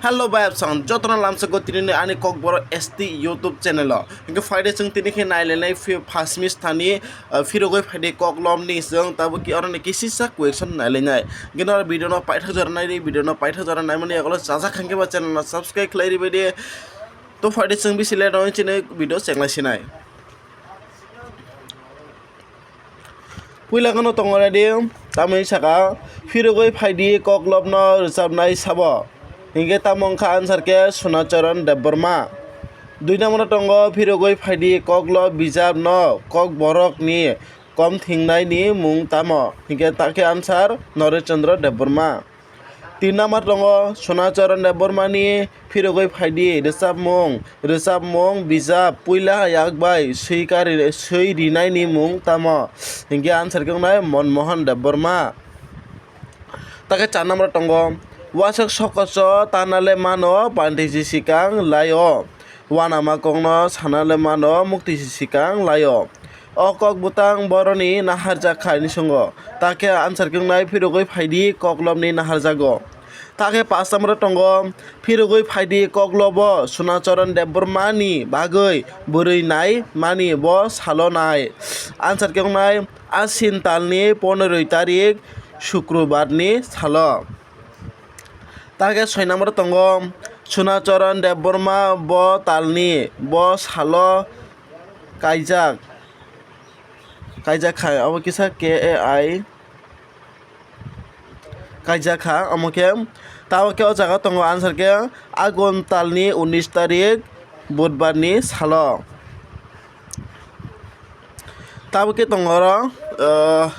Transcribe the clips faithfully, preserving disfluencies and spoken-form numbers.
Hello bai apsang, jotono lamsako tinini ani Kokborok S T YouTube channel o. Hingke phaide chwng tini khe nailainai phi-, phasmis thani, ah, phirogwi phaidi koklopni chwng tabuk ki oroni kisisa question nailainai. Hingke noro video no paithak jora naidi, video no paithak jora naimani yagulo chajak hingke ba channel no subscribe khlai ribaidi. To phaide chwng bisi late no chini video chenglai sinai. Puila kheno tongo ready, tamoni saka, phirogwi phaidi koklopno rwchapnai sabo. Hinkhe tamo wngkha answer khe Sunacharan Debbarma. Dui number tongo, phirogwi phaidi koklop bijapno Kokborokni kom thwngnaini mung tamo? Hinkhe takhe answer Noresh Chandra Debbarma. Tin number tongo Sunacharan Debbarmani phirogwi phaidi rwchapmung, rwchapmung bijap puila yak bai swi kari, swi rinaini mung tamo? Hinkhe answer khe wngnai Monmohan Debbarma. Takhe char number tongo, waswk sokocho tanale mano panti si sikang laio. Uanama kokno sanale mano mukti si sikang laio. O kok bwtang boroni naharjak kha hini swngo. Takhe answer khe wngnai phirogwi phaidi koklopni naharjago. Takhe pash number tongo, phirogwi phaidi koklobo Sunacharan Debbarmani bagwi bwrwi nai mani bo salo nai. Answer khe wngnai Ashin talni poneroi tarik Sukrubarni salo. Takhe soi number tongo, Sunacharan Debbarma bo talni, bo salo kaijak, kaijak kha, abo kisa K A I kaijak kha, omo khe, tabo khe o jaga tongo answer khe Agun talni unis tarik Budbarni salo. Tabo khe tongo oro, ah,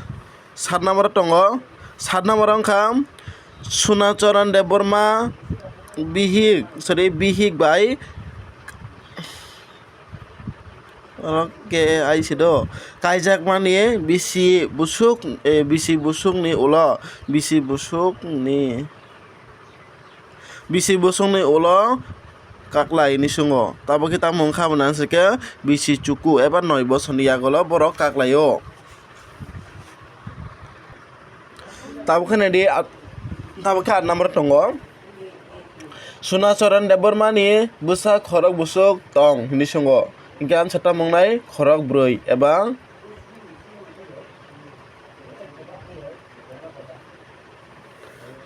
sat number tongo. Sat number wngkha Sunacharan Debbarma bihik, sorry, bihik bai, oro K A I se do, kaijakmani bisi busuk, eh, bisi busukni ulo, bisi busukni, bisi busukni ulo kaklai hini swngo. Tabo khe tamo wngkha hwnwi answer khe bisi chuku eba noi bosorni yagulo borok kaklaio. Tabuk khe naidi, at-, tabuk khe aat number tongo. Sunacharan Debbarmani bwsa khorok busuk tong hwnwi swngo. Hinkhe answer tamo wngnai khorok brwi eba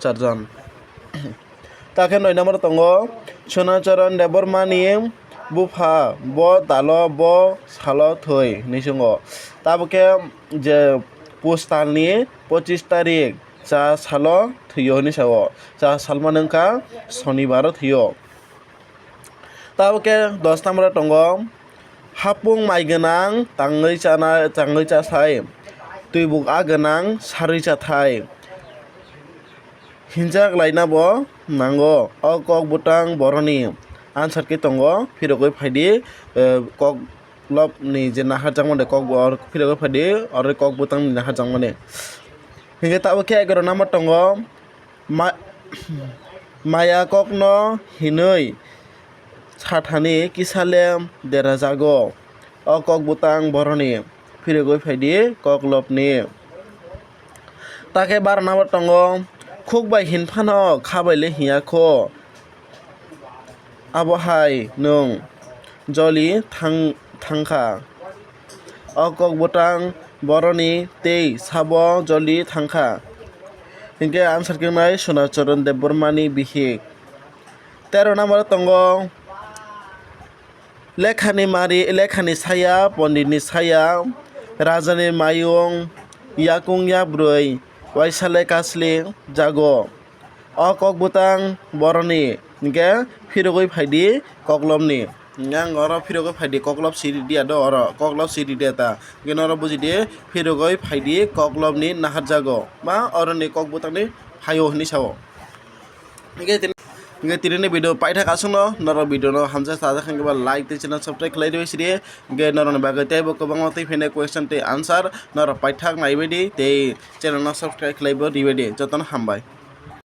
charjon. Takhe noi number tongo, Sunacharan Debbarmani bupha bo talo bo salo thwi hwnwi swngo. Tabuk khe je pus talni pochis tarik cha salo thwio hwnwi sao. Cha sal mane wngkha sonibaro thwio. Tabuk khe dos number tongo, hapung mai gwnang tangwi chana, tangwi chasai, twibuk a gwnang sarwi chathai. Hinjak laina bo nango o kok bwtang boroni. Answer khe tongo, phirogwi phaidi, eh, koklopni je naharjakmani kok bo phirogwi phaidi, oro kok bwtangni naharjakmani. Hinkhe tabuk khe egaroh number tongo, ma-, maya kokno hinwi sathani kisa le derajago. O kok bwtang boroni phirogwi phaidi koklopni. Takhe barana bo tongo, khuk bai hin phano kha bai le hiya kho. Abo hai nwng joli thang-, thangkha. O kok bwtang boroni tei sabo joli thangkha. Hinkhe answer khe wngnai Sunacharan Debbarmani bihik. Tero number tongo, lekhani mari, lekhani saya, ponditni saya, rajani mayung, yakung yabrwi, waisale kasli jago. O kok bwtang boroni, hinkhe phirogwi phaidi koklopni. Yang oro phirogwi phaidi koklop si ridi ado oro, koklop si ridi ta. Hinkhe noro bujidi phirogwi phaidi koklopni naharjago. Ma oroni kok bwtangni phaio hwnwi sao. Hinkhe tini, hinkhe tinini video paithak aswkno, norok video no hamjak sajak hinkhe ba like tei channel subscribe khlai rwi sidi. Hinkhe norokni bagwi teibo kwbangma tei phainai question tei answer norok paithak naibaidi tei channel no subscribe khlaibo ribaidi. Jotono hambai.